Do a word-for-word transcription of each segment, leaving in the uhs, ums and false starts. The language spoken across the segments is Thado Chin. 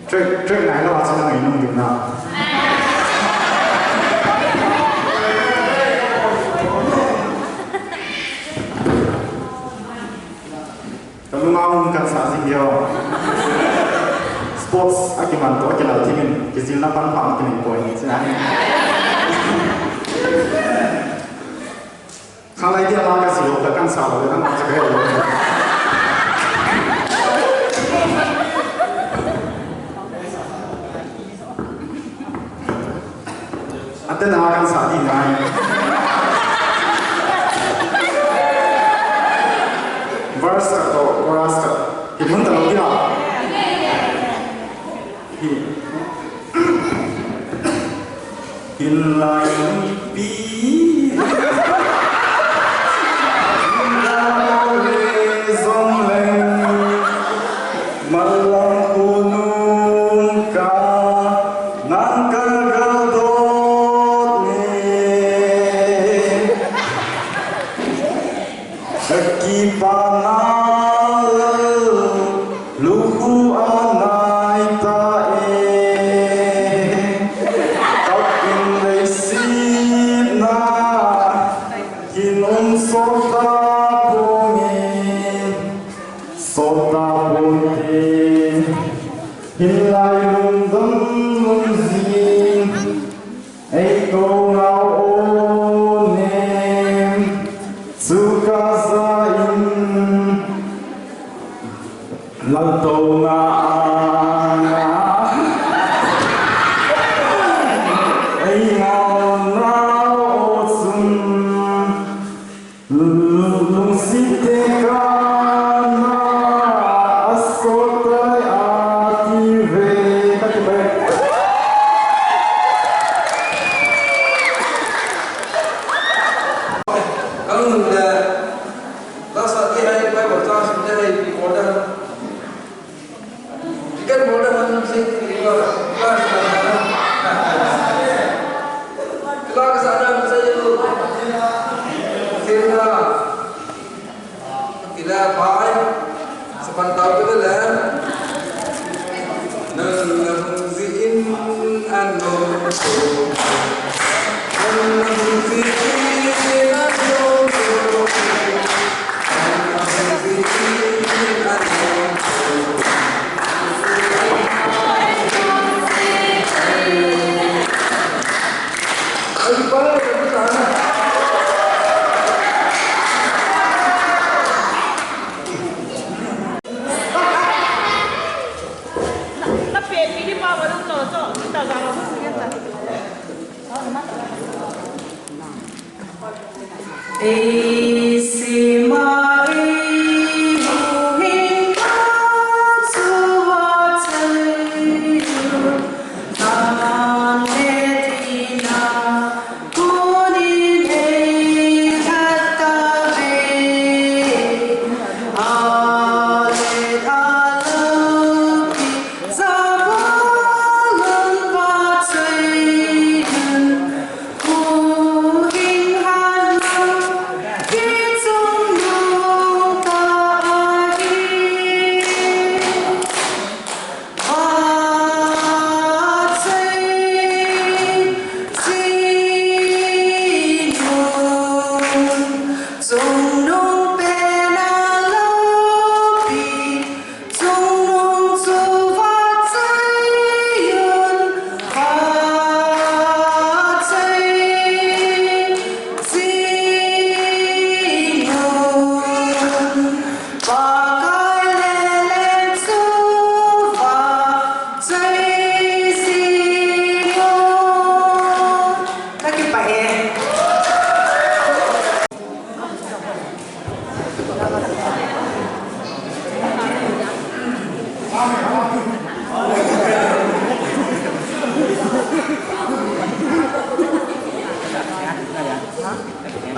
Track, track ngai lou a chu nang ei nung ding na. Ka lunga um kan sa jing dio. Sports a kiman to, a kilal thim in, kijilna pan pha kinei poi ni, china ni. Khalai dia la ka jil lou, ka kan sa lou, ka kan sa lou. Ate na kan sa di nai. Verse ka to, chorus ka. Ki mun ta lo dia. Hi. Hin lai pi. Hin lai zong leng. Malang hunung ka nang ka gal dot ne. Ka kipa na luhu a nai ta e. Ka pin lei sip na hin um sota pungin. Sota pon te, hin lai lungdam lungzin, ei ko ngau o nem, chu ka za in, lal to nga a nga, ei ngau na o chun. Lungsitte kana asot tai ati ve. Kati ve. Kalung le, lasa ti hai pai ba ta sin te hai pi order. Ikan bola man se, class na. Class na se. Sila. Sila pai. Sepan tau ke le. Nang nang si in ano. Nang nang si in ano.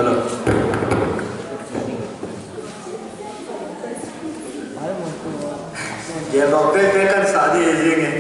Hello. Ye lo pe pe kan sa di jing e.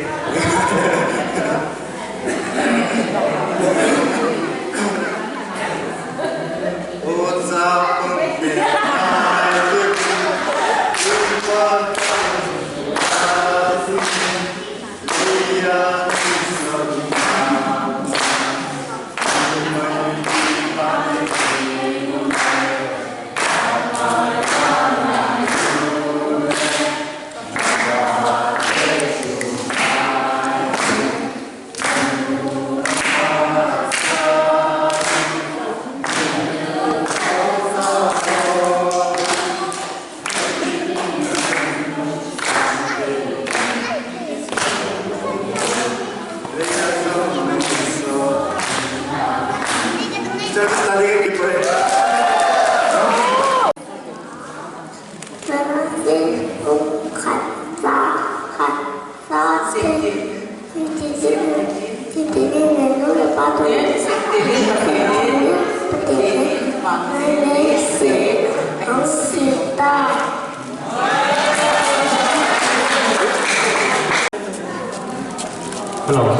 Hello.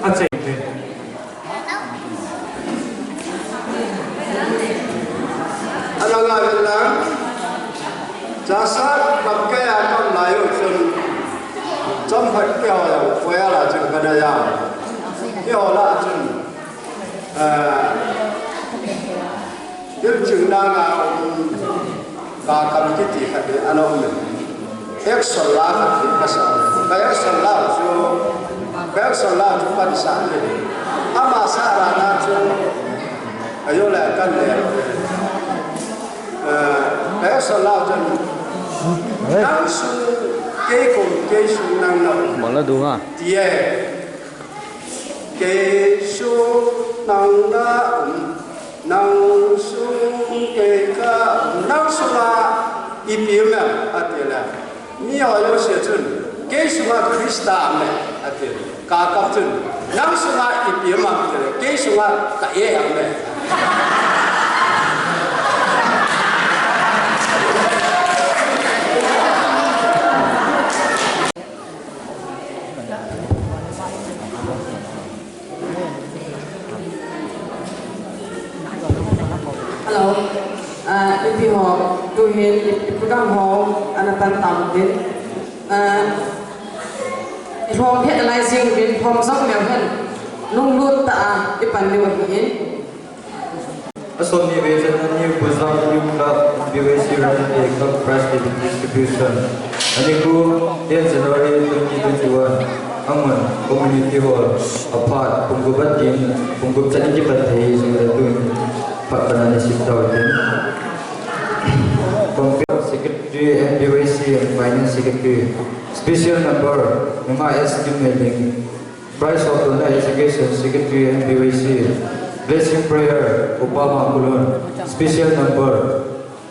Ache. Ana la vela. Jasa bab kaya kam layo chun. Chom phat kya ho ya, koya la chun kana ya. Kya ho la chun. Ah, Thil ching dan a um, ka kam kiti khat hi ana um e. Action la khat hi ka sa. Ka action la chu, ka action la chu pan sa ni. Ama sa la na chu, ka yo la kan le. Eh, ka action la chu, nang sung kei kum, kei sung nang na um. Bang la du ha. Ti e. Kei sung nang na um. Nang sung kei ka, nang sunga ipi um em, ati le. Mi ho jouse chun, kei sunga Christa um e, ati. Ka kap chun, nang sunga ipi um em, ati le. Kei sunga ka e um e. Hello. Ah, ipi ho, tu hin, i program ho, ana pan tam din. Ah, i lhom het lai jing din, lhom jong leu hen. Lunglut tah a, i pan diu ahi. Asom ni vei chan a New Buzang Youth Club, B Y C Rally Day cum prize distribution. Ani ku, ten January twenty twenty-one. Amun, Community Hall, aphat, pung gup a tin, pung gup chan kipat thei, jing le tun, phat pana ni sip tau tin. Compere Secretary and B Y C and Finance Secretary. Special number, Nunga S Kim Meling. Prize of Honor Education Secretary and B Y C. Blessing Prayer, Upa Mangkulun. Special number,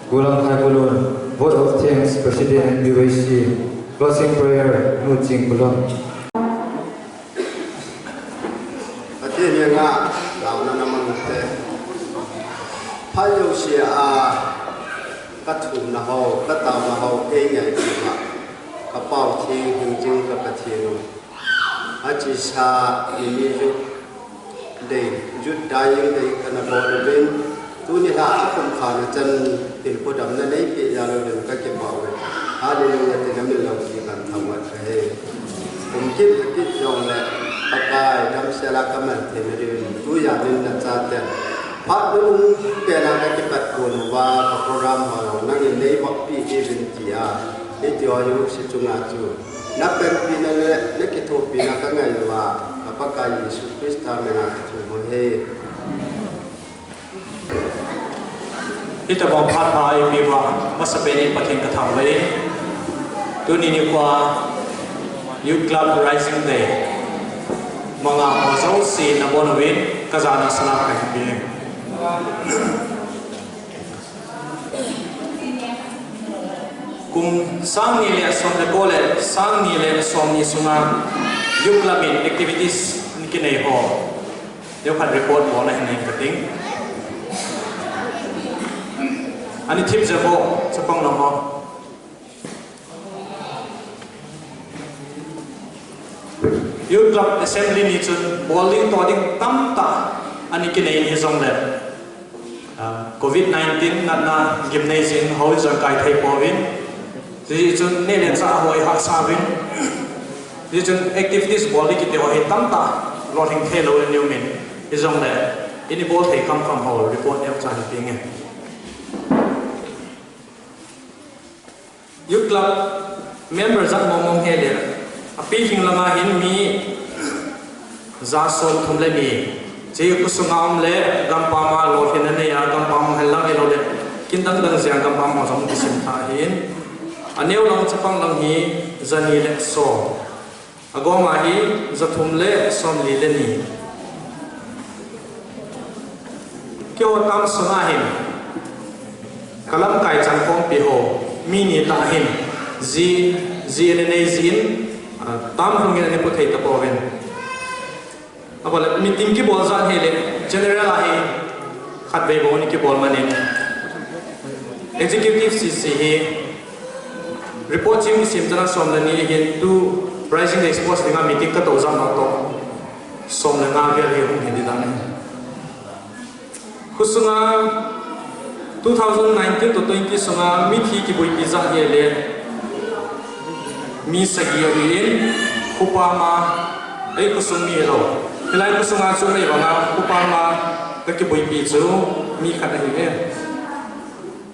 Gulang Thakulun. Vote of Thanks, President and B Y C. Closing Prayer, Nu Ching Kulun. Pathen henga, taona na mang te. Phat jouse a, ka thumna ho, ka taona ho, ei ngaito ma. Ka Pau Theng, hing jing ka Pathen u. Achesa, ni ni ju dei, Youth Dying Day kana bol uvin, tuni lha a khum kha na chan, thilpha damna neipeh jal uvin kakipah uve. Hallelujah, tina min lungset a kan thangvah kahi. Kum kit kit jongle, Pakai damsel a kaman theina diuvin, tujan in nachate phat nung pena kakipat kon uva, ka program ho nangin neivahpi uvin tia, hiti ho jouse chunga chu. Na panpina le, na kithopina ka ngai uva, ka Pakai Jesu Christa mina ka thum u ahi. Hitobang phat pha eipeuva, masapen in Pathen ka thangvah e. Tuni nikho a Youth Club Rising Day. Manga ho jouse na bon uvin, ka jana salam kahin pe e. Kum sang ni le som le ko le sang ni le som ni sunga Youth Club in activities ni kinei ho. Deu khat report bol na hin nei kating. Ani thip je ho, chapang na ho. Youth Club Assembly ni chun bol ding to ding tamtah ana kinei in hijongle, ah, covid nineteen natna gimnei jeh in houin jong kai thei pouvin. Hijeh chun neh le chah ho i hahsa uvin. Hijeh chun activities bol ding kiti ho hi tamtah lolhing thei lou in i um in. Hijongle, in i bol thei khamkham ho report neocha hin pe inge. Youth Club member jat mong mong hi le, a pilhing langa hin mi ja som thum le ni. Hiche khosunga um le gampam a lolhinna nei a, gampam hel lang ahilou le, kin dang dang jeh a gampam ho jong kisim tha ahin. A neo lang chapang lang hi ja ni le som. A gom a hi ja thum le som li le ni. Keiho tam sunga hin ka lamkai chang khompi ho mi ni tah hin ji, ji ana nei jin, ah, tam lhung in ana pu thei ta pouvin. Abole meeting kibol jat hi le general a hi khatvei bou ana kibol man in. Executive C C hi report chim kisim chana som le ni hin tu Rising Day Sports dinga meeting ka tou jat nau toh som le nga vel hi hung hi ding dan ahi. Khosunga two thousand nineteen to twenty sunga mithi kiboipi jat hi le mi sagi ahin, khopa ma ei khosung mi hilou. Hilai khosunga chu nei vanga khopa ma ka kiboipi chu mi khat ahi e.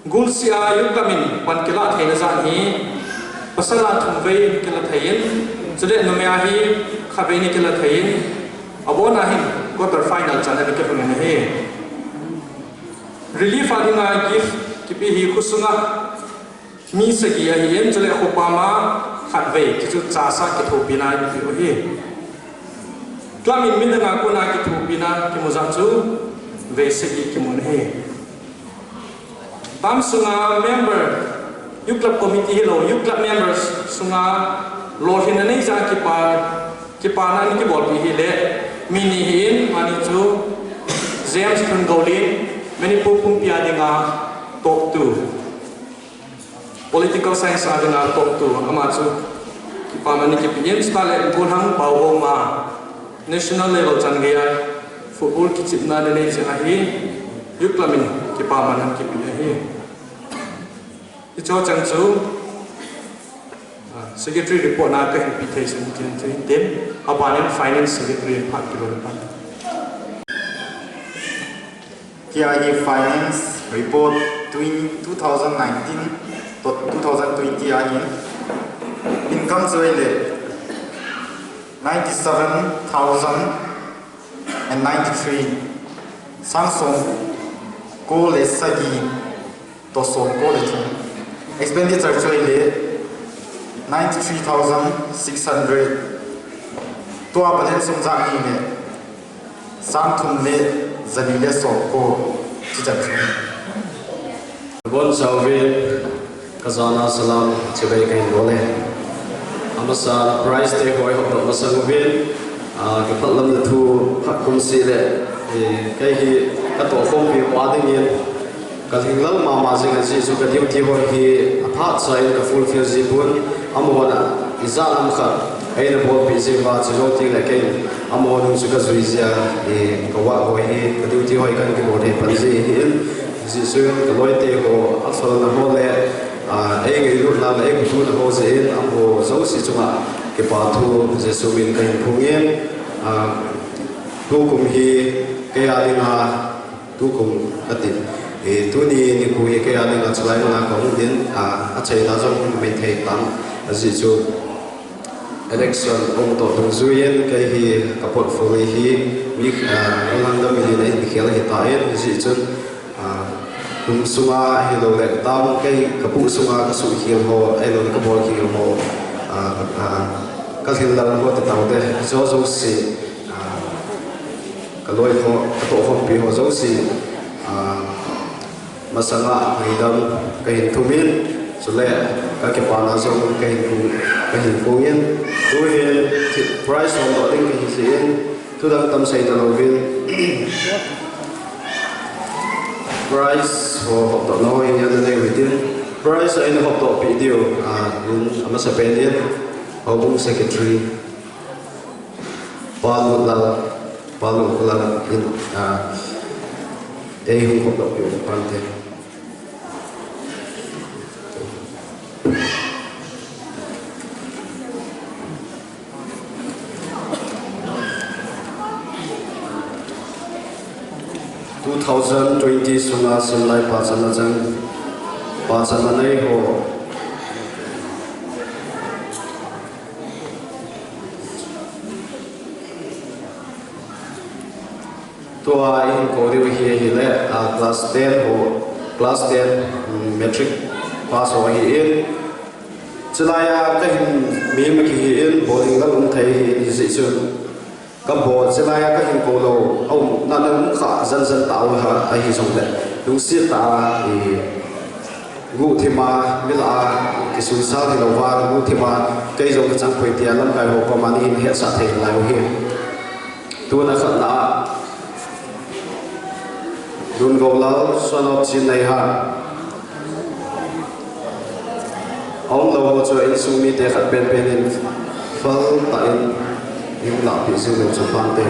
Gulsi a Youth Club in pan kilah theina jat hi pasal a thum vei in kila thei in, chule numei a hi khat vei in kila thei in, abon a hin quarter final chan a ding kihung in ahi. Relief a dinga gift kipe hi khosunga mi sagi ahin, chule khopa ma khat vei, chuchu chasa kithopina kipe u ahi. Club in midang a kona kithopina kimu jat chu vei sagi kimu in ahi. Tam sunga member, Youth Club Committee hilou, Youth Club members sunga lolhinna nei jeh a kipa, kipana ana kibolpi hi le, mi ni ahin, amani chu James Thungollin, Manipur pumpi a dinga top two. Political Science a dinga top two, ama chu kipana ana kipe in, chutah le Golhang Paohoma, national level chan geiya football kichepna ana nei jeh a hi, Youth Club in kipana ana kipe ahi. Hicho chang chu, ah, secretary report na kahin pe thei sung kin chu hin tin, abanin finance secretary in phat kilo pan. Kei a hi finance report twen-, two thousand nineteen to two thousand twenty a hin income chu ahile ninety-seven thousand and ninety-three, sang som ko le sagi to som ko le thum. Expenditure chu ahile ninety-three thousand six hundred. Tua balance sum jat hi le sang thum le jani le som ko chi chan chu. Bon chauve, ka jana salam chibai kahin bol e. Amasa prize te ho i hopdoh masang uvin, ah, ka phatlam na thu phat kum seh le, eh, kei hi ka tohkhompi pa dingin, ka lhinglel mama jing a, ajeh chu ka duty ho hi aphat cha in ka fulfill ji pon, amahon ijat ham khat eina bolpeh jing uva, chujou teng le kei amahon chu ka jui jia, eh, ka work ho hi, ka duty ho hi kahin kibol thei pan ji ahin, ajeh chu ka loite ho, aphalna ho le, ah, eingailutna le eikituna ho jeh in, amaho jouse chunga kipa thu Jesu min kahin phong in, ah, tukum hi kei a dinga, tukum kati, eh, tuni nikho hi kei a dinga chulai muna kahung din, ah, achaina jong hung maithei tan, ajeh chu election hung toh dungjuiyin kei hi ka portfolio hi mi, ah, mi lang dam mi lina hin khel ahitan, ajeh chun, ah, kum sunga hilou le tam kei ka pu sunga ka suhkhel ho, ahilou le ka bolkhel ho, ah, ah, ka lhinlel ho ti taute, hicho jouse, ah, ka loi ho, ka tohkhompi ho jouse, ah, masanga ngaidam kahin thum in, chule ka kipana jong kahin phong, kahin phong in, tuhin prize hopdoh ding kahi jeh in, thudang tam sei talouvin, prize ho hopdohna ho hi ana nei u hitin, prize a eina hopdoh peh diu, ah, in amasapen in, Houbung Secretary. Palu Lal, Palu Lal in, ah, ei hung khop lou piu pante. Two thousand twenty sunga simlai pachatna chang, pachatna nei ho. Tua ihin kou diu hi, hile, ah, class ten ho, class ten, mm, matric pass ho ahin. Chulai a kahin mi ma kihin, boarding la um thei hi, hijeh chun. Kabol, chulai a kahin kou lou, aum, na na um kha, jan jan tao ha, ahi jongle. Lungset tah a, i, guhthim a, milah a, kisusal hilou va, guhthim a, kei jong kachang poi tia lamkai ho koma neihin hetsah thei lai u hi. Tuna khatna a, Lungoulal, son of Chinneiha. Aum lou ho chu insung mite khat penpen in phal tah in, in lahpeh jing lou chu phante.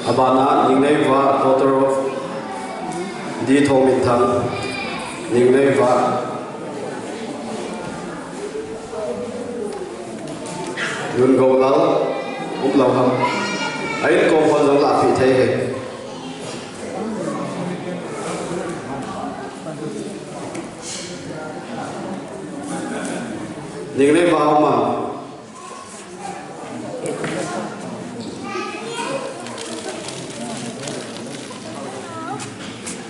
Abana, Ningneiva, daughter of D. Thongminthang, Ningneiva. Lungoulal, um lou ham. A inkom hon jong lahpeh thei hi. Ningneiva um am?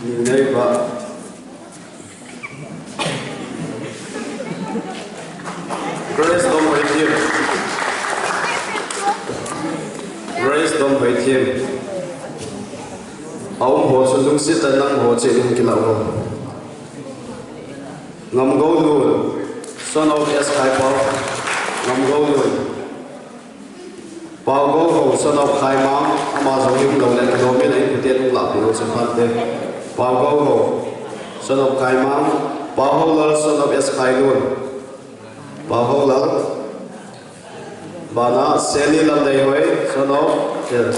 Ningneiva. Grace Domhoithiem. Grace Domhoithiem. Aum ho chu lungset tah in nang ho cheh in kilah uvo. Ngamgoulun, son of S. Khaipao. Ngamgoulun. Paogoulhou, son of Khaimang, ama jong hi um lou le, kilomin a inkoten hung lahpeh u chu phante. Paogoulhou, son of Khaimang, Paohoulal, son of S. Khailun. Paohoulal. Bana, Seni Lalneihoi, son of, eh,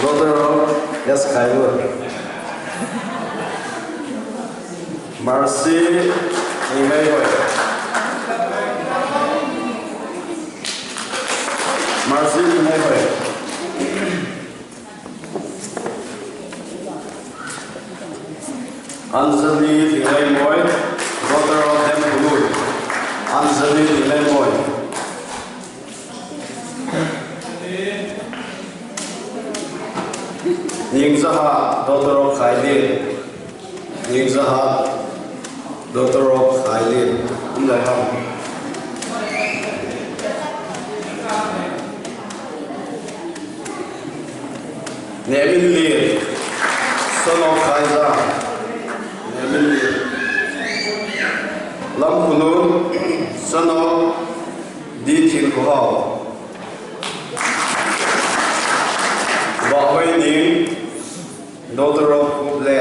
daughter of S. Khailun. Mercy Ningneihoih. Mercy Ningneihoih. Anjali Lingleimoi, daughter of Demkhulun. Anjali Lingleimoi. Ningjaha, daughter of Khailin. Ningjaha, daughter of Khailin. Um le ham. Nehminlin, son of Khaijang. Nehminlin. Lamkhulun, son of D. Thinkhohao. Vahhoining, daughter of Kuple.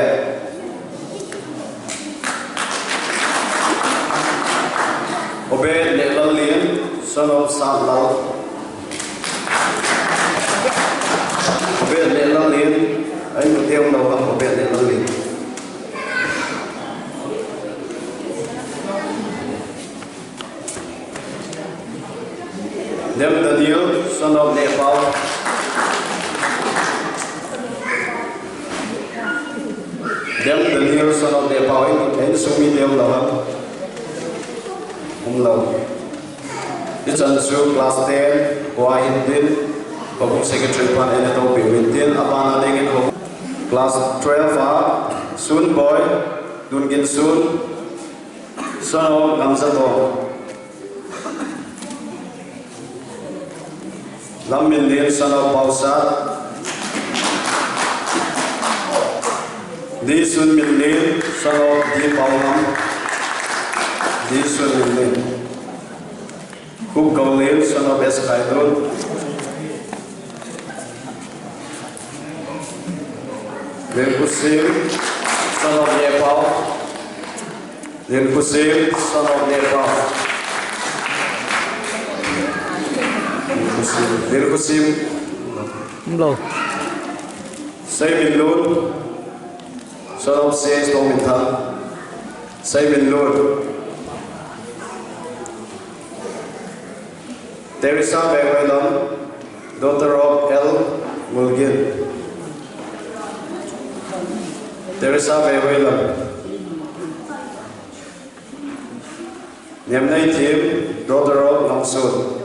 Obed Lallin, son of Satlal. Obed Lallin, a inkote um lou ham, Obed Lallin. Dem Daniel, son of Nepal. Dem Daniel, son of Nepal. In, insung mite um lou ham? Um lou. Hichan chu class ten, kua hintin, Pabu secretary pan eina toupeh uvintin, abana dingin ho. Class twelve a, Sunboi, Dunginsun, son of Ngamjatong. Lamminlin, son of Paosat. D. Sunminlin, son of D. Paongam. D. Sunminlin. Kupgoulin, son of S. Khailun. Linkhusim, son of Nepal. Linkhusim, son of Nepal. Linkhusim. Hilkhusim. Umlou. Seiminlun. Son of C H Tongminthang. Seiminlun. Teresa Venghoilam, daughter of L Ngulgin. Teresa Venghoilam. Nemneithim, daughter of Ngamsun.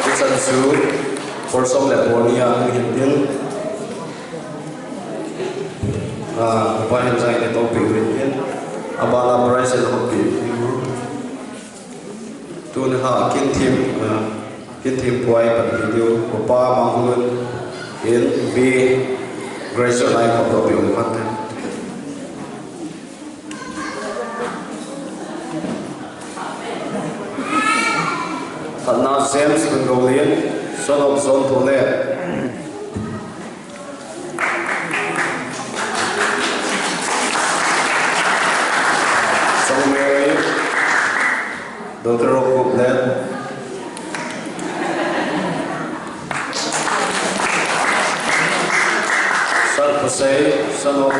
Hichan chu, Porsom le Pornia hung hin tin. Ah, Upa Henjai ne topi hin tin. Abana prize le topi. Tuni ha kin thim, ah, kin thim puai pan video. Upa Manglun in B graduation ai ko topi um kan. Khatna James Bundolin, son of John Thole. Song Mary, daughter of Guplet. Sat Husei, son of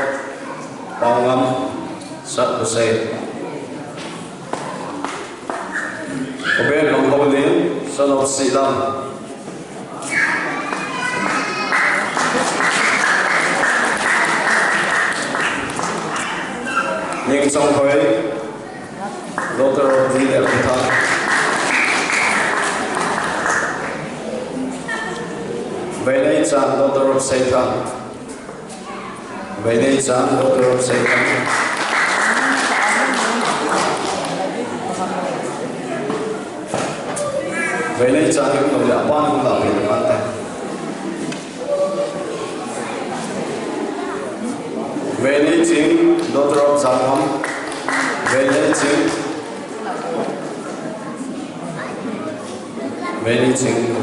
Pangam, Sat Husei. Obed Longholin, son of Silam. Ning Chonghoi, daughter of D L Thang. Veinei Chan, daughter of Seithang. Veinei Chan, daughter of Seithang. Veinei Chan, daughter of Seithang. Veinei Ching, daughter of Zangam. Veinei Ching. Veinei Ching.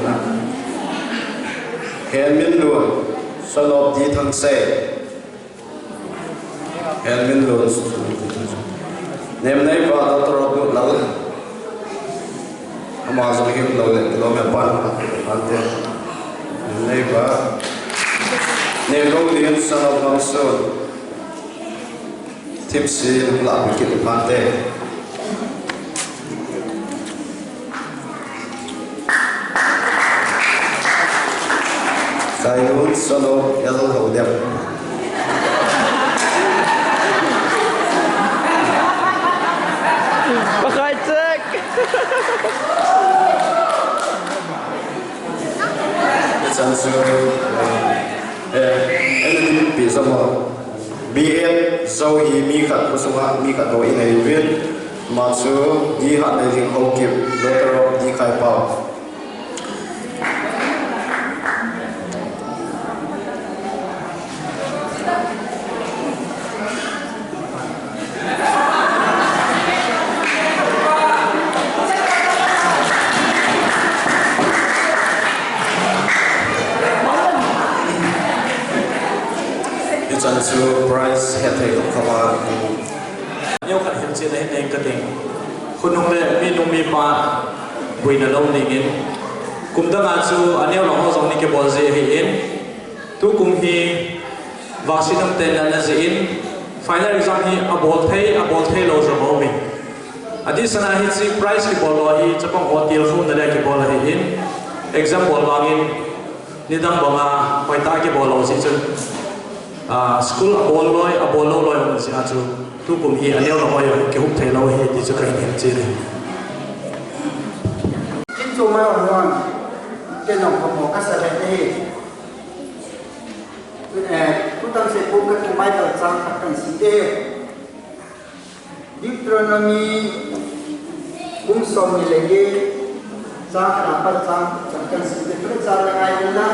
Henminlun, son of D Thangsei. Henminlun. Nemneiva, daughter of Gutlal. Ama jong hi lou le, lou me pan, pan te. Nemneiva. Neilonglin, son of Ngamsun. Thipsi, la kit pan te. Kailun, son of L Hodem. Pakai cek. Hichan chu, eh, eh, L D P sama. B F Zo hi mi khat khosunga, mi khat ho inei uvin. Ama chu D Hatneiling Haokip, daughter of D Khaipao. Hichan chu prize hethei lou kama. Neo khat hilchen ahi neng kating. Khonung le minung mipa boina lou dingin. Kum danga chu aneo lang ho jong ni kibol ji ahin. Tukum hi vangsetna tenna ana jeh in, final exam hi abol thei, abol thei lou jong aumin. Adeh sanga hiche prize kibol lou hi chapang ho tilkhouna le kibol ahin, exam bol vangin nidang banga hoitah kibol lou jeh chun, ah, school abol loi, abol lou loi um jeh a chu tukum hi aneo lang ho jong kihup thei lou ahi ti chu kahin hilchen ahi. Kin chu mai hon, ken jong pamo kasa le ahi. Eh, Pu Tangseipu kati Bible chang khat kahin sim ding. Deuteronomy bung somni le get, chang khat apat chang, chang kahin sim ding. Pu chang le ngai ding na.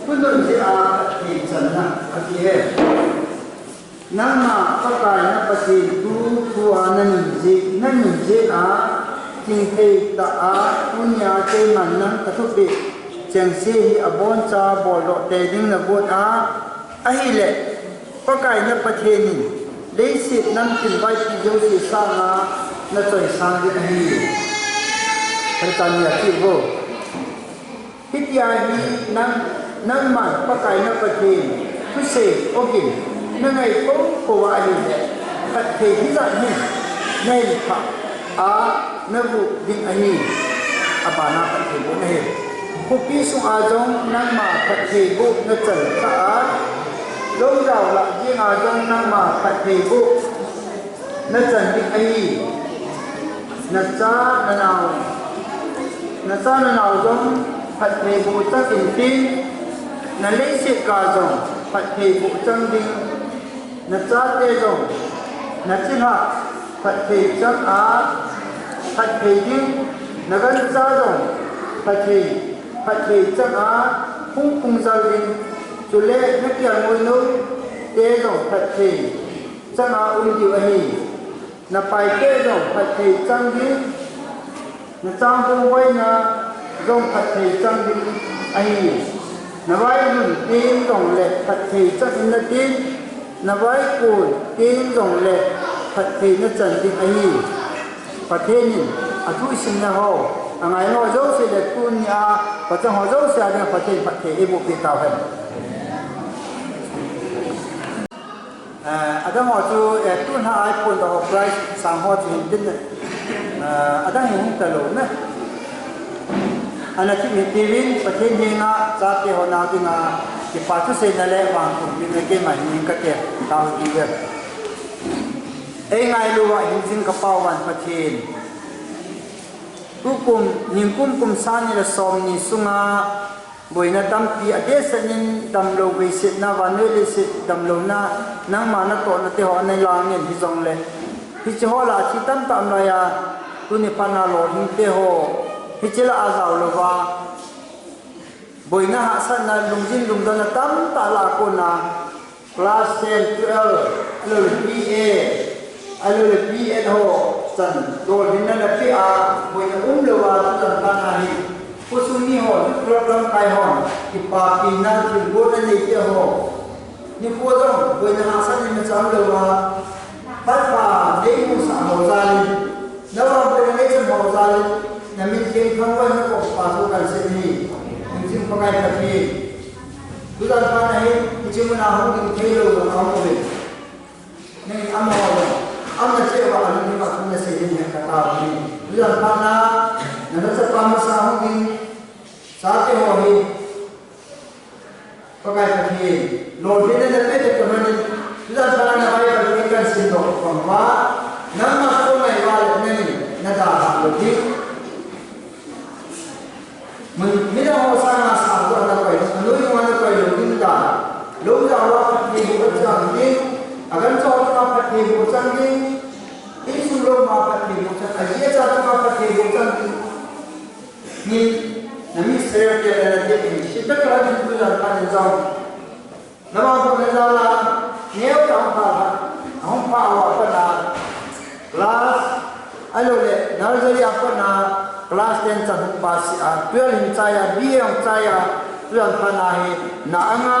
Thulhun jeh a Pathen channa, ati e. Nangma Pakai na Pathen thu, thu a na nui jeh, na nui jeh a, chingthei tah a, tunia keiman nang ka thupeh chengse hi aboncha boldoh tei ding na got a, ahile, Pakai na Pathen in leiset namtin vaipi jouse sanga nachoi sang ding ahi. Phatechan nia ti vo. Hitia hi nang, nangman Pakai na Pathen thusei ogin nangai poupou a ahile, phatthei hijat hin nahin phah a navuh ding ahi. Abana phatthei boh nahi. Khopi sunga jong nangma phatthei boh nachan kha a, lomjao lah jenga jong nangma phatthei boh nachan ding ahi. Nacha nanao, nacha nanao jong phatthei boh chang intin, naleiset ga jong phatthei boh chang ding. Nachate jong nachilhah phatthei chang a phatthei ding, nagancha jong phatthei, phatthei chang a hung phungjal ding. Chule nakelngoinou te jong phatthei chang a um diu ahi. Napaite jong phatthei chang ding, nachangbon boina jong phatthei chang ding ahi. Navailhun teng jongle phatthei chang in natin, navaikon teng jongle phatthei nachan ding ahi. Pathen in athu isimna ho, angaina ho jouse le tunia pachang ho jouse a dinga Pathen phatthei eiboh peh tauhen. Eh, adang ho chu, eh, tuna a iphondoh ho prize sang ho chu hintin, eh, adang hi hung talou na. Ana thip hitiuvin, Pathen henga chate ho nao dinga kipa thuseina le vangpumpi na keima hin kate tao hitiuve. Eingailu uva hingjing ka Pa van Pathen. Tukum, ningkum kum sang ni le somni sunga boina tampi adehset in damlou veisetna, vannoi leiset damlouna, nangma natohna te ho ana langin hijongle, hiche ho lah a thi tamtah um laiya, tuni phatna lolhing te ho hiche lah a jaolouva, boina hahsatna, lungjin lungdonna tamtah lah a kona, class ten, twelve, ahilouleh B A, ahilouleh B Ed ho chan lolhinna napeh a, boina umlouva, tujan phatna hi khosung mi ho, youth club lamkai hon kipapina thilbol anei te ho, nikho jong boina hahsatna imacha umlouva, phat pha neimusah ho jalin, navangbohna neichan ho jalin, namin theng thangvah in nakompah thu kahin seiyin ahi. Hingjing Pakai Pathen, tujan phatna hi hiche muna hung ding theilou jong aum uvin, nangin amaho jong aumna cheh uva alungthim a thu nasei ding hi katao ahi. Tujan phatna nalhachapa masa hung ding chate ho hi Pakai Pathen, lolhinna napeh toh kilhonin, tujan phatna na Bible hi kahin simdoh bang uva, nangma kona ngai uva le nangin nadalhah lou ding, mun, midang ho sanga sangdoh a nakoi, anoi nunga nakoi lou ding dan, lomjao a phatthei boh chang ding, agancha ho chunga phatthei boh chang ding, insung lom a phatthei boh chang, aji acha chunga phatthei boh chang ding. Ni, nami Israel te le nate in, sita kala din tujan phatna jong navangbohna jal a neotah ahung pha, ahung pha uva patna, class, ahilouleh nursery a patna, class ten chan hung pass a, twelve hin chai a, B A hung chai a, tujan phatna hi na anga,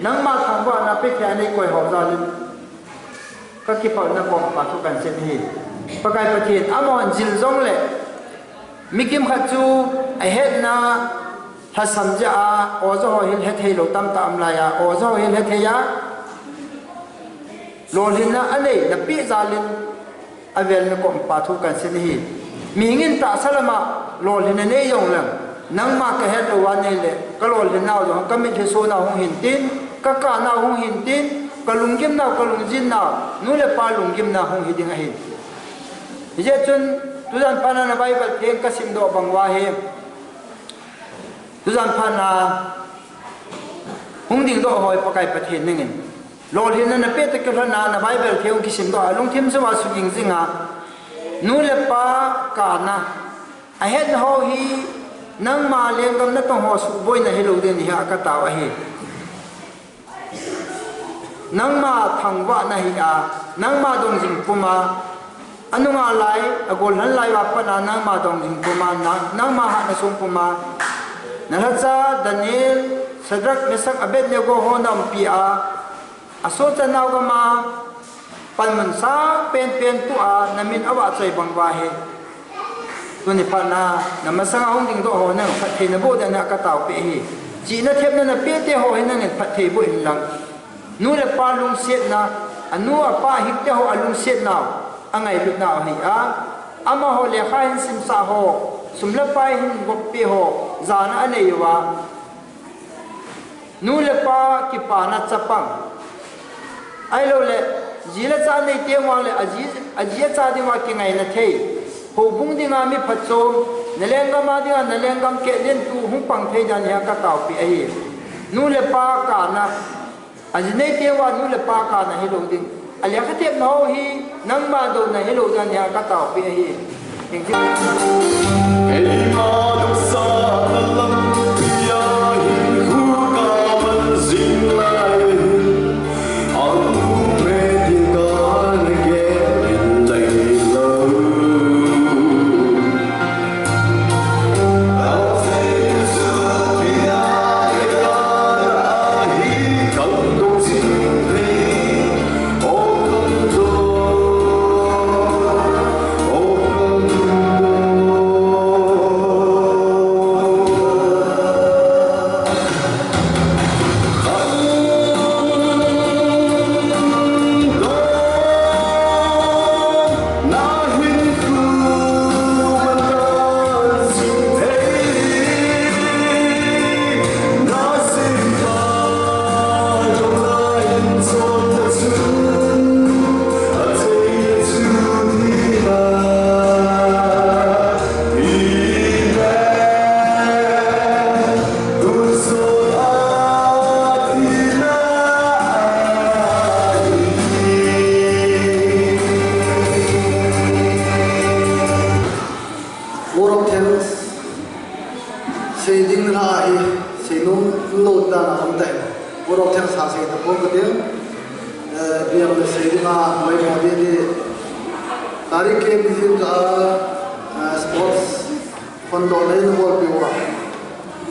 nangma thangvahna peh thei a neikoi ho jalin kakipah in nakompah thu kahin seiyin ahi. Pakai Pathen, amahon jil jongle, mi kimkhat chu ahetna lhasam jeh a oja ho hin hethei lou tamtah um laiya, oja ho hin hethei a, lolhinna anei napeh jalin, avel in nakompah thu kahin seiyin ahi. Mihing in tahsa lama lolhinna nei jongleng, nangma kahet louva neile, kalolhinnau jong kamitlhi sona hung hintin, kakanau hung hintin, kalunggimnau, kalungjinnau, nu le pa lunggimna hung hiding ahi. Hijeh chun, tujan phatna na Bible theng kasimdoh bang uva hi, tujan phatna hung dingdoh ho hi Pakai Pathen nangin, lolhinna napeh toh kilhona na Bible theng hung kisimdoh a, lungthim jouva suging jinga, nu le pa kana ahetna ho hi nangma lenggam natong ho suhboina hilou ding ahi a katao ahi. Nangma thangvahna hi a, nangma dongjing puma, anunga lai, agolhan lai uva patna nangma dongjing puma, nang, nangma hatna sung puma, nalhacha Daniel, Shadrach, Meshach, Abednego ho naumpi a, Asohcha nao gam a panmun sang penpen tua namin avahchoi bang uva hi, tuni phatna namasanga hung dingdoh ho nang phattheina boh ding a kataopeh ahi. Chihna thepna napeh te ho hi nangin phatthei boh inlang, nu le pa lungsetna, anu apa hingte ho alungsetnau, angailutnau ahi a, amaho lekha hin simsah ho, sum le pai hin vop peh ho, jana anei uva, nu le pa kipana chapang, ahiloule ji le cha nei teng vang le aji, aji acha dinga kingaina thei, houbung dinga mi phatchom, nalenggam a dinga nalenggam kehlentu hung pang thei dan hi a kataopeh ahi. Nu le pa kana, aji nei teng uva nu le pa kana hilou ding, alekha thepna ho hi nangma douna hilou dan hi a kataopeh ahi. Engtin, Keima nungsa lampi a hinkho kaman jing lai hin, anu me ti kana gel in nailou. Vote of thanks sei ding la hi, seinom lou dan a um tai. Vote of thanks ha sei tapon kati. Eh, biang le sei ding a mai mo di di. Tarik ke bi jing ka, eh, sports phondohna in bolpeh uva,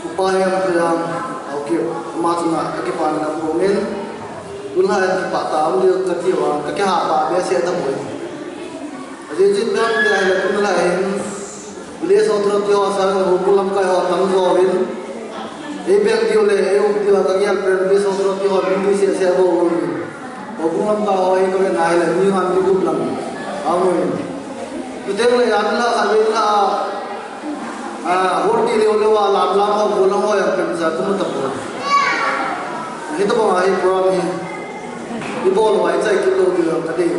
Upa Hemtoiang Haokip, ama chunga kakipana kaphongin, tulha in kipah tah um diu kati uva, kakihapah behseh tapoi. Ajeh chu ipi ham itile tulha hin village authority ho sang, houbung lamkai ho tamjo uvin, ei beng diu le ei um diu a kagel pen village authority ho mi seh seh bou um uvin. Houbung lamkai ho hi kavet na hile mi nga mi gup lang aum uvin. Chuteng le tulha khat vei tulha a, ah, vote ti leu leu a lam lam ho, gollhang ho jong kemcha kamu tapoi. Hitobang a hi program hi ibol uva ichai kit lou diu jong kadei.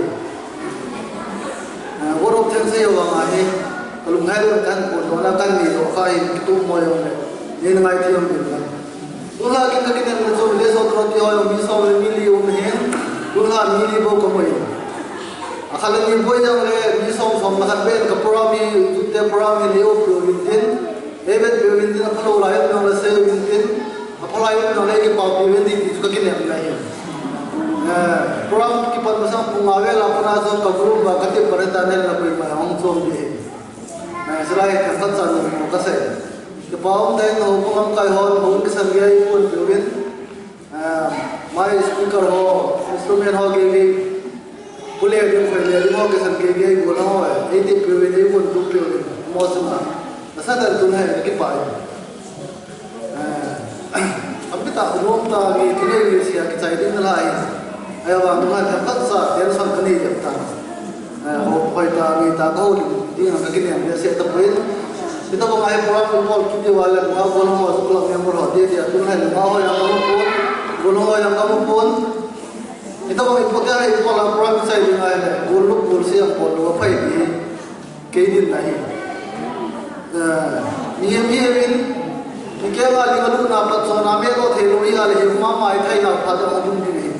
Ah, vote of thanks sei uva nga hi, kalunghai lou, kahin phondohna kanei joh kha hi, kitup mo jong le nei na ngaithei jong ding lang. Tulha kin kakinem le chu village authority ho jong mi som le mi li um ahin, tulha mi li bou kamu in. Akhat le ni boi jong le mi som som le khat beh in ka program hi, youth te program hi leo peh uvin tin, ei vetpeh uvin tin, aphalou lai um jong le sei uvin tin, aphalai um jong le kipapi uvin tin ti chu kakinem ahi. Eh, program kipat masang pung nga vel a pat a chu ka group a kati pare ta nen la koima hung chom ding ahi. Eh, chulai hi themkhat cha nommo kasei. Kipa um tah in houbung lamkai hon hung kisan gei pon peh uvin. Ah, mai speaker ho, instrument ho gei gei, pu le ding, khoi le ding ho kisan gei gei, gollhang ho, ei tepeh uvin, ei vontup peh uvin, amaho chunga nasatah in tun hi kakipah e. Ah, ampitah, unom tah, mi thunei mi sia kichai ding nalai. Ahivang tun hi themkhat cha tension kanei jep tan. Eh, ho, hoitah, ngeitah kahoulim ding a kakinem behseh tapoi. Hitobang a hi program ibol kit diu a le, ma gollhang ho, club member ho, ti ti a tun hi ma ho jong kamu pon, gollhang ho jong kamu pon. Hitobang ipote a hi ibol a program ichai ding ahile, gol lou, gol se jong bol lou aphai ti kei dinna ahi. Eh, mihem, mihem in, mikenga ling a lutna, phatchomna, medoh theilou hi a le, hi mama ithaina phat jong um ding ahi.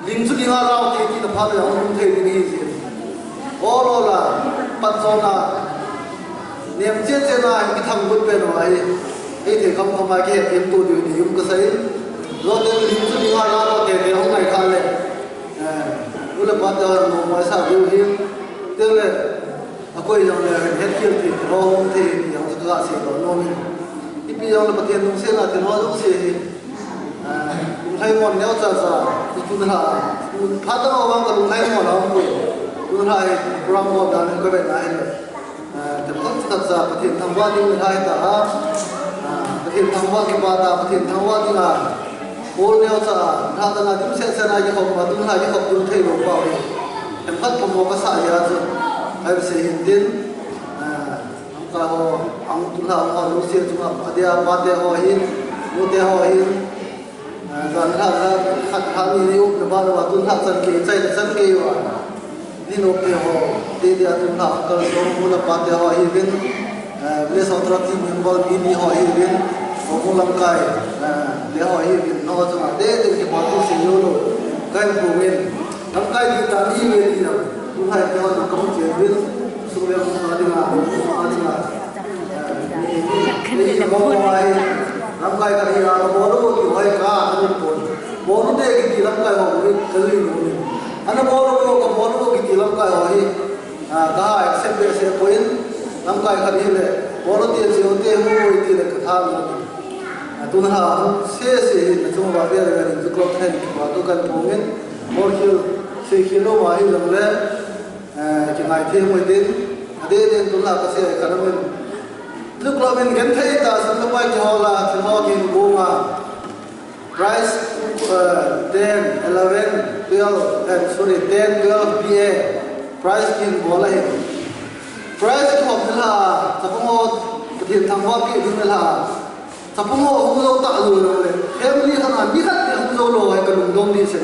Ling chu ling a lau thei tina phat jong um thei ding ahi jeh in. Ol ol a, phatchomna, nem chen chen a, kithangvah pen uva hi, hithei kham kham a kihethem to diu ti um kasei in. Joten ling chu ling a lau thei thei hung ngai kha le, eh, u le pa te hon nommo sa diu ahi. Teng le, akoi jong le, het khel thei thil ho um thei ti jong chu kaga seidoh nom in. Ipi jong le Pathen lungsetna thil ho jouse hi, ah, lunglhai mon neocha cha, Tun ha, tun phat tah a vang ka lunglhai mo la um poi. Tun ha hi program mo dan ka ve na hi. Ah, te phat khat cha Pathen thangvah ding ni hai ta ha. Ah, Pathen thangvah kipa ta, Pathen thangvah ding a. Paul neo cha, na ta na dim sen sen a ki khop ma, tun ha ki khop ding thei lo pa hi. Te phat pha mo ka sa ya chu. Ai se hin din. Ah, ang ka ho, ang tun ha ho, lu se chu ma, pa dia, pa te ho hin, mu te ho hin. Ah, zan khat, khat, khat, khat ni ni up na ba na ba tun khat chan ke, chai na chan ke wa. Ni no pe ho, te te a tun khat kal so mu na pa te ho hi vin. Ah, Village Authority member ni ni ho hi vin. Ho mu lam kai, ah, te ho hi vin. No chung a te te ke pa tu si yo lo. Kai pu vin. Lam kai di ta ni ve di na. Tun khat te ho na ka mu che vin. Su ve mu na di na, mu na di na. Lamkai khat hi a, ka bol u ti ho hi ka, ka ni pon. Bol u te kiti lamkai ho hi, ka lui nu ni. Ana bol u, ka bol u kiti lamkai ho hi. A, ka ha accept be se poi. Lamkai khat hi le, bol u te chi u te hu u ti le ka tha nu ni. A, tun ha, se se hi, na chung va ve le, ni tu klop hen, va tu kan pon in. Bol khil, se khil lo ma hi lam le. Eh, kingai thei mo din, adeh din tun la ka sei ka namin. Luk lo min gen thei ta sun ka pai ki hola, thil ho kin bunga. Prize, eh, ten, eleven, twelve, eh, sorry, ten, twelve, B A. Prize kin bola hin. Prize ki hop la, ta ko mo, ka thin thang wa ki dun la. Chapang ho hung jou ta lou lou le. Family khat a mi khat beh hung jou lou hai ka lungdong di se.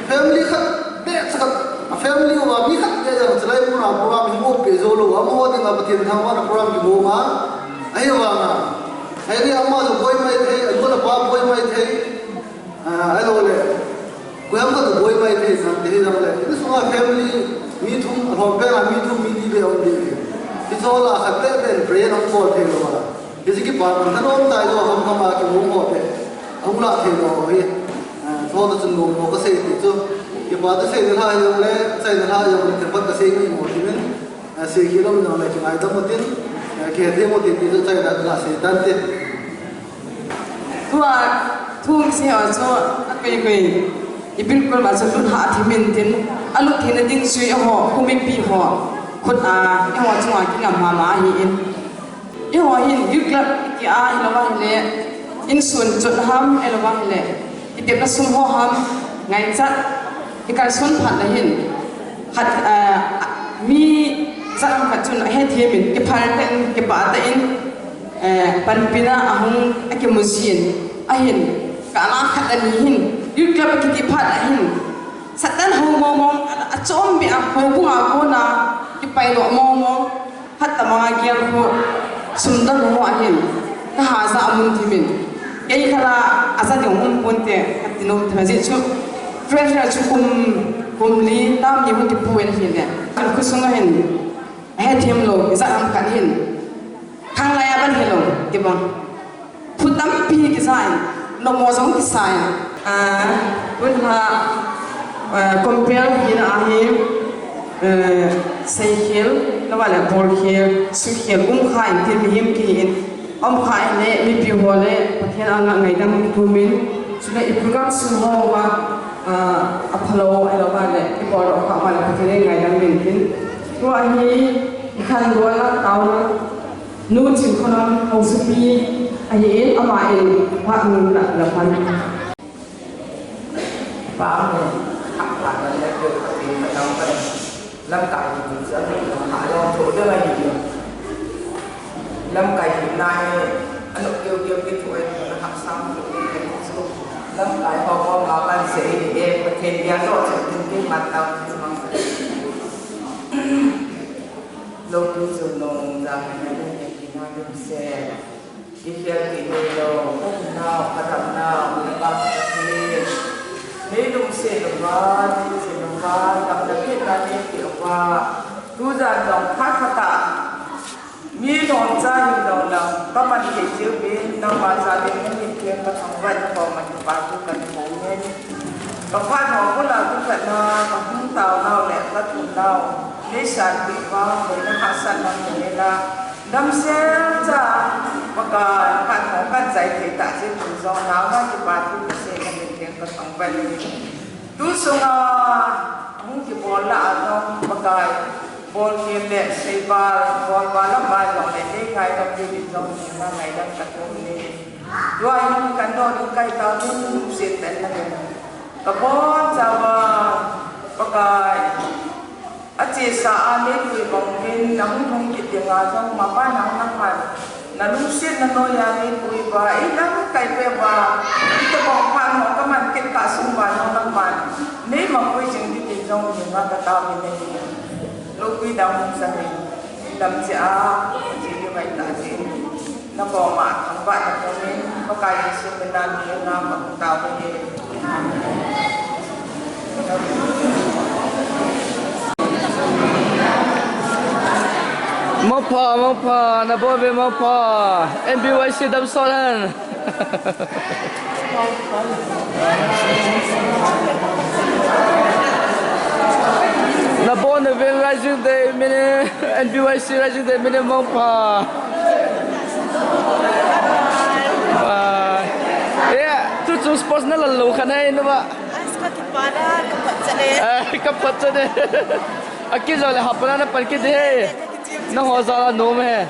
Family khat beh cha khat. A family uva mi khat beh jong chulai mun a program hi mo pe jou lou. Amaho dinga Pathen thangvahna program kibo ma. Ahivanga. Ahile ama chu boi mai thei, a nu le apa boi mai thei. Ah, ahilou le. Koiham khat boi mai thei sang, ti hi jong le. Insunga family, mi thum, alhom pen a mi thum mi li beh um di. Hiche ho la khat beh beh in prayer hung bol thei lou a. Hiche kipa man thanom tai lou, ham ham a kihung ho beh. Hung la thei lou hi. Ah, chu ho ta chun nom lou ka sei ti chu. Kipa ta sei na la jong le, sei na la jong le, te pat ka sei mi mo ti min. Ah, sei kilom jong le, kingaidam mo tin. Ah, kihethem mo tin ti chu chai na la sei tan ti. Tua, thu kisei ho chu, akoi koi. I bilkul ma chu lut ha thim in tin. Alut theina ding chu eiho, khu mipi ho. Khut a, eiho chunga kingam mama ahi in. Eiho hin, youth club iti a, hilou va hile. Insun chot ham, ahilou va hile. Itepna sum ho ham, ngaichat. I kalson phat na hin, khat, ah, mi jat ham khat chun ahethem in, kiphal tah in, kipah tah in, eh, panpina ahung akimu jin, ahin, ka la khat ani hin, youth club akiti phat ahin, Satan ho mong mong, a, achom beh a, houbung a kona, kipai lou mong mong, Phat tamanga gel khu, sum dang ho ahin, ka haja amun thimin. Kei khala, aja ding um ponte, kati nom thim ajeh chu. Treasurer chu kum, kum li, tam ni hung kipu in ahile. Kan khosung ahin, ahethem lou, ijat ham khat hin. Khanglai a ban hilou, kibang. Thu tampi kisa in, nommo jong kisa in. Ah, tun ha, ah, compel hina ahi, eh, seikhel, lou va le bolkhel, sukhel, umkha in tin mihem kihi in, umkha in le, mipi ho le, Pathen anga ngaidam kithumin, chule i program sung ho va, ah, aphalou, ahilou va le, i bol lou kha va le, Pathen in ngaidam min tin. Tua hi, i khandola, taona, Nu Chingkhonam Haosapi ahin, ama in phat hung la, la phan. Pa mu, kha phat na le, keu ka tin ka tang ka. Lamkai hi tin sa ni, lam kha lo, tho de la hi. Lamkai hi na he, anu keu keu ki tho e, na ha sam tho e, keu so. Lamkai ho ho ma kan se e, e, Pathen dia lo, se tin ki mat tang, mang. Loupi chu nung jang in a ding in kina ding se. Kikhel kihei lou, umnau, kadamnau, Lalpa Pathen. Nei lungset uva, nei lungset uva, damna petna nei peh uva. Tujan jong phat phat a. Mi lhomcha hin lou lang, kaman thei cheh uvin, nangma jal in, nangin theng kathangvah in, nangma kipa thu kahin bol e. Kaphat ho bula thupha na, kahung taonau le kathumnau, neisanpeh uva, boina hahsatna neipe uva, damsel cha, Pakai, phat ho kanchai thei tah jeh un jong, naona kipa thu kasei in, Ka thangvah in. Tu sunga hung kibol lah a jong Pakai, bolkhel le seival, bolval lam a jong le nei ngaidam ding in jong nei ngaidam ka thum in. Tua hin kan dong ding kahi tauvin, lungset tah in na ngen. Ka bonchauva Pakai, achesa a neipui bang uvin, nahung lhung kit ding a jong, mapa nang nangman nalungsetna noiya neipui uva, eilamkai peh uva, itobang phat ho kaman kit kah sung uva jong nangman neimapui jing ding in jong nunga kataovin ahi. Loupina hung sah in, damcheh a, cheh ding ahi tah jeh in. Nabonga thangvahna pumin, Pakai Jesu mina nunga kahung tao uve. Mangpha, mangpha, nabon uve mangpha. N B Y C damsot hen. Nabon uvin Rising Day minin, N B Y C Rising Day minin mangpha. Bye. Eh, tuchung sports na lalo khan hai na ba? As ka kipana, ka phat chane. Eh, ka phat chane. Akijole hapna na pan kit de. Nangho jal a nom e.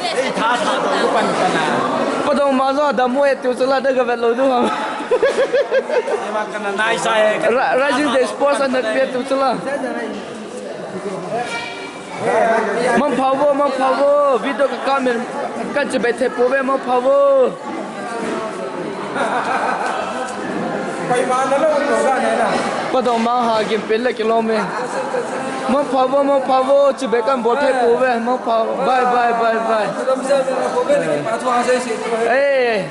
Ei, tha, tha, to, ko pan, pan a. Padong ma jo, dam mo e, tu chula, da ga vet lou diu ham. Ei, ma kana nai sa e. Ra-, Rising Day sports and that pe tu chula. Mangpha vo, mangpha vo, video ka kap in, ka chibai thei pouve, mangpha vo. Padong mang ha gim pen le kilom e. Mangpha vo, mangpha vo, chibai kan bol thei pouve, mangpha vo. Bye, bye, bye, bye. Eh.